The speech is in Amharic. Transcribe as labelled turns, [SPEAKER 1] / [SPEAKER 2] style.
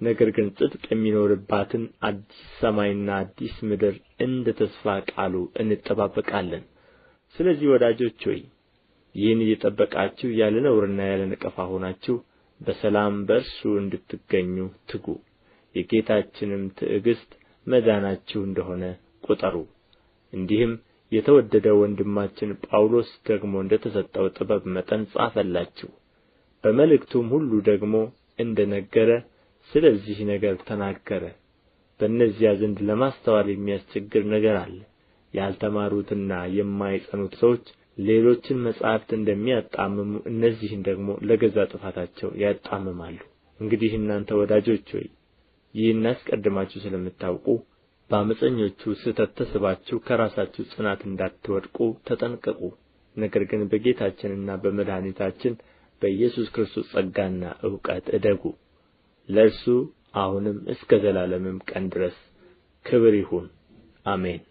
[SPEAKER 1] ነገር ግን ጽድቅ የሚኖርባትን አዲስ ሰማይና አዲስ ምድር እንደ ተስፋ ቃሉ እንጠባበቃለን። ስለዚህ ወዳጆች ሆይ፣ ይህን እየጠበቃችሁ ያለ ነውርና ያለ ነቀፋ ሆናችሁ በሰላም በእርሱ እንድትገኙ ትጉ። የጌታችንም ትዕግሥት መዳናችሁ እንደ ሆነ ቍጠሩ። እንዲህም የተወደደው ወንድማችን ጳውሎስ ደግሞ እንደ ተሰጠው ጥበብ መጠን ጻፈላችሁ። በመልእክቱም ሁሉ ደግሞ እንደ ነገረ ስለዚህ ነገር ተናገረ። በእነዚያ ዘንድ ለማስተዋል የሚያስቸግር ነገር አለ። ያልተማሩትና የማይጸኑት ሰዎች ሌሎችን መጻሕፍት እንደሚያጣምሙ እነዚህን ደግሞ ለገዛ ጥፋታቸው ያጣምማሉ። እንግዲህ እናንተ ወዳጆች ሆይ፣ ይህን አስቀድማችሁ ስለምታውቁ በዓመፀኞቹ ስሕተት ተስባችሁ ከራሳችሁ ጽናት እንዳትወድቁ ተጠንቀቁ። ነገር ግን በጌታችንና በመድኃኒታችን በኢየሱስ ክርስቶስ ጸጋና እውቀት እደጉ። ለእርሱ አሁንም እስከ ዘላለምም ቀን ድረስ ክብር ይሁን፣ አሜን።